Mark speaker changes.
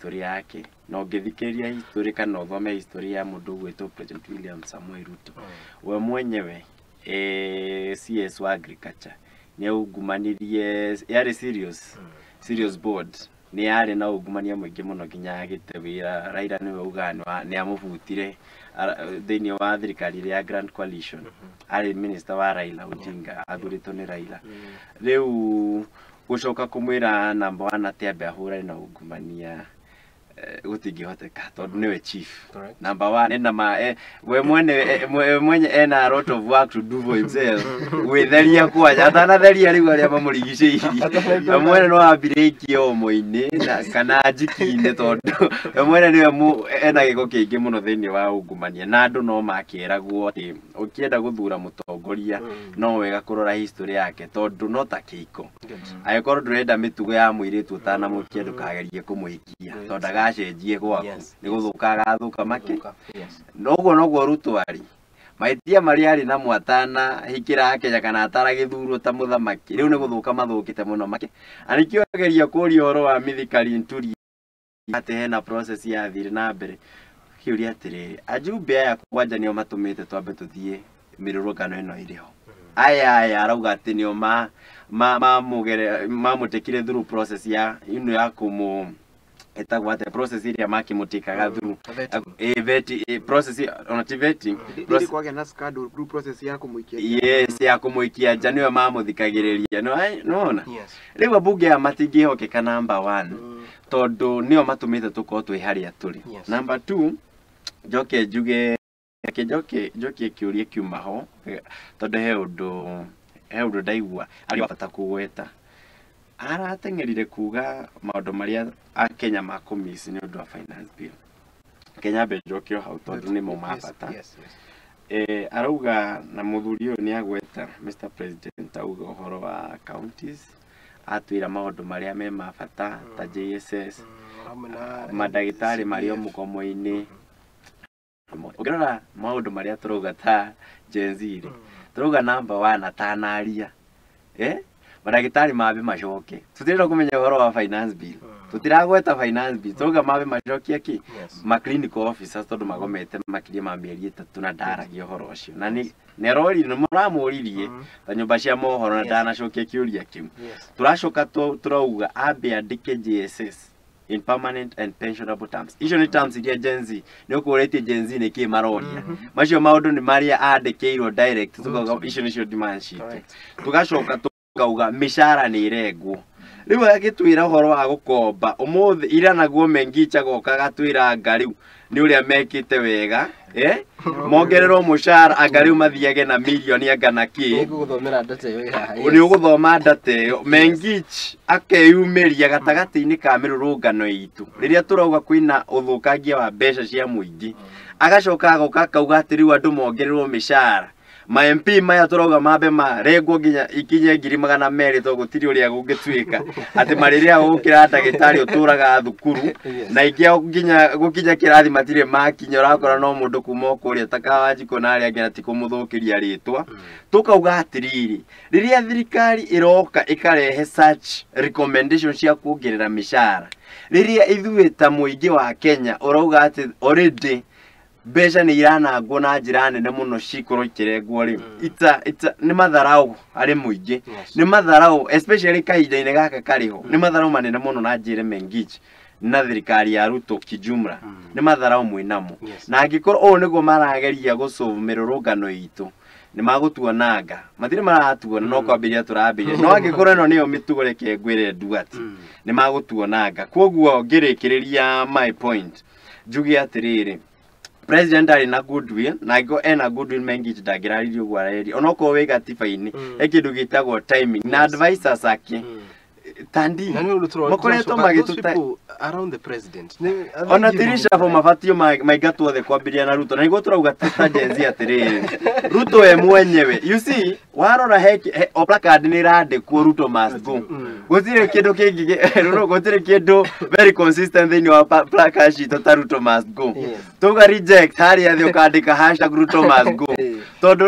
Speaker 1: history yake, na ũngĩthikĩrĩria history kana ũthome history ya mũndũ ũgwĩtwo President William Samoei Ruto we mwenyewe, CS wa agriculture nĩ aungumanirie, yarĩ serious board, nĩ yarĩ na ungumania mũingĩ mũno nginya agĩte wĩra. Raila nĩwe ugaga nĩ amũbutire thĩinĩ wa thirikari ĩrĩa ya Grand Coalition, arĩ minister wa Raila Odinga, athurĩtwo nĩ Raila. Rĩu gũcoka kũmwĩra number one atĩ ambe ahũrane na ungumania, gũtingĩhoteka tondũ nĩwe chief. Number one ena ma we mwene, we mwenye ena a lot of work to do for himself gwĩtheria kwanja atanatheria rĩu arĩa mamũrigicĩirie. We mwene no ambirĩkie omo-inĩ na kana njiki-inĩ, tondũ we mwene nĩwe ena gĩko kĩingĩ mũno thĩinĩ wa ungumania, na andũ no makĩragwo atĩ ũkĩenda gũthura mũtongoria no wega kũrora history yake, tondũ no ta kĩiko, angĩkorwo ndũrenda mĩtugo ya mũirĩtu ũtanamũkia, ndũkagerie kũmũhikia tondũ ndagacenjie gwaku, nĩ gũthũka agathũka makĩ. Noguo noguo Ruto arĩ mahĩtia marĩa arĩ namo atanahikĩra Kenya kana ataragĩthurwo ta mũthamaki, rĩu nĩ gũthũka mathũkĩte mũno makĩ. Na nĩkĩo ageria kũria ũhoro wa Mithikari Nturi atĩ hena process yathire na mbere, kĩũria atĩrĩrĩ, ajumbe aya kwanja nĩo matũmĩte twambe tũthiĩ mĩrũrũngano ĩno ĩrĩ ho? Aya arauga atĩ nĩo mamũtekire through process ya ĩno ya kũmũ ĩtagwo atĩa, process ĩrĩa makĩmũtĩkaga through
Speaker 2: Vetting.
Speaker 1: Vet, process ona ti vetting.
Speaker 3: Ili kwagĩa na scandal through process ya kũmũikia.
Speaker 1: Yes, ya kũmũikia nja, nĩwe mamũthikagĩrĩria, no nona rĩu ambunge aya matingĩhokeka number one, tondũ nĩo matũmĩte tũkorwo twĩ harĩa tũrĩ. Number two, njoke njuge, reke njoke njokie kĩũria kiuma ho, tondũ he ũndũ ndaigua arĩ wa bata kũgweta. Arateng'erire kuga maũndũ marĩa akenya makũmiss nĩ ũndũ wa finance bill. Kenya mbe njoke o hau tondũ nĩmo ma bata. Arauga na mũthuri ũyũ nĩ agweta Mr President auga ũhoro wa counties, atwĩra maũndũ marĩa me ma bata ta JSS,
Speaker 2: Hamwe na
Speaker 1: mandagĩtarĩ marĩ o
Speaker 2: CDF.
Speaker 1: Mũgomo-inĩ. Ũngĩrora maũndũ marĩa tũrauga ta Gen Z rĩ, tũrauga number one, atanaria mandagĩtarĩ mambe macoke, tũtirenda kũmenya ũhoro wa finance bill, tũtiragweta finance bill, tũrauga mambe macokie kĩ? Ma clinical officers, tondũ magomete makĩria ma mĩeri 3 na ndaragia ũhoro ũcio, na nĩ nĩaroririe, nĩ mũramũririe ta nyũmba cia mohoro na ndanacokia kĩũria kĩu. Tũracoka tũrauga ambe andĩke JSS in permanent and pensionable terms. Icio nĩ terms iria Gen Z, nĩ ũkũrĩtie Gen Z nĩ kĩ maroria. Macio maũndũ nĩ marĩa andĩkĩirwo direct, tũkauga icio nĩcio demand citũ. Tũgacoka tũkauga mĩcara nĩ ĩrengwo. Rĩu agĩtwĩra ũhoro wa gũkomba ũmũthĩ ira, naguo Mengicha goka agatwĩra anga rĩu nĩ ũrĩa mekĩte wega, mongererwo mũcara, anga rĩu mathiage na mirioni anga na kĩ.
Speaker 2: Nĩngũgũthomera data ĩyo ĩ haha.
Speaker 1: Nĩ ũgũthoma data ĩyo. Mengich akeyumĩria gatagatĩ-inĩ ka mĩrũrũngano itũ rĩrĩa tũrauga kwĩna ũthũkangia wa mbeca cia mũingĩ, agacoka agoka akauga atĩ rĩu andũ mongererwo mĩcara, ma MP maya tũrauga mambe marengwo nginya ikinye 200,000, tondũ gũtirĩ ũrĩa gũngĩtuĩka atĩ marĩrĩa gũkĩra ndagĩtarĩ ũtũraga thukuru na ingĩ nginya gũkinya kĩrathi matirĩ makinya, ũrakora no mũndũ kuma o kũrĩa ta Kawanjikũ na arĩa angĩ, na ti kũmũthũkĩria rĩtwa. Tũkauga atĩrĩrĩ, rĩrĩa thirikari ĩroka ĩkarehe such recommendation cia kuongerera mĩcara, rĩrĩa ithuĩ ta mũingĩ wa Kenya ũrauga atĩ already mbeca nĩ iranangwo na njĩra nene mũno cikorwo ikĩrengwo rĩ, ita nĩ matharau harĩ mũingĩ. Nĩ matharau, especially kahinda-inĩ gaka karĩho, nĩ matharau manene mũno. Na njĩre Mengich na thirikari ya Ruto kijumla, nĩ matharau mwĩnamo. Na angĩkorwo ũũ nĩguo marageria gũsolve mĩrũrũngano itũ, nĩ magũtuonanga, matirĩ maratuona, no kwambĩrĩria tũrambĩrĩria. No angĩkorwo ĩno nĩyo mĩtugo, reke ngwĩre nduati, nĩ magũtuonanga. Koguo ngĩrĩkĩrĩria my point, njuge atĩrĩrĩ, president arĩ na goodwill, na angĩkorwo ena goodwill, Mengich ndangĩraririe ũguo areria, onokorwo wĩ gatiba-inĩ, he kĩndũ gĩtagwo timing na advisors ake tandi
Speaker 2: Na nĩ ũndũ
Speaker 1: makoretwo
Speaker 2: tũracoka, those
Speaker 1: magĩtũta
Speaker 2: people around the president
Speaker 1: ona tirishabu mabatio maingatwo othe kwambĩrĩria na Ruto. Na nĩguo tũrauga ta Gen Z atĩrĩrĩ, Ruto we mwenyewe, you see, warora he o placard nĩ ĩrandĩkwo "Ruto must go". Gũtirĩ kĩndũ kĩngĩ gũtirĩ kĩndũ very consistent thĩinĩ wa placard citũ ta "Ruto must go". Tuga reject harĩa thĩ ũkandĩka #RutoMustGo, tondũ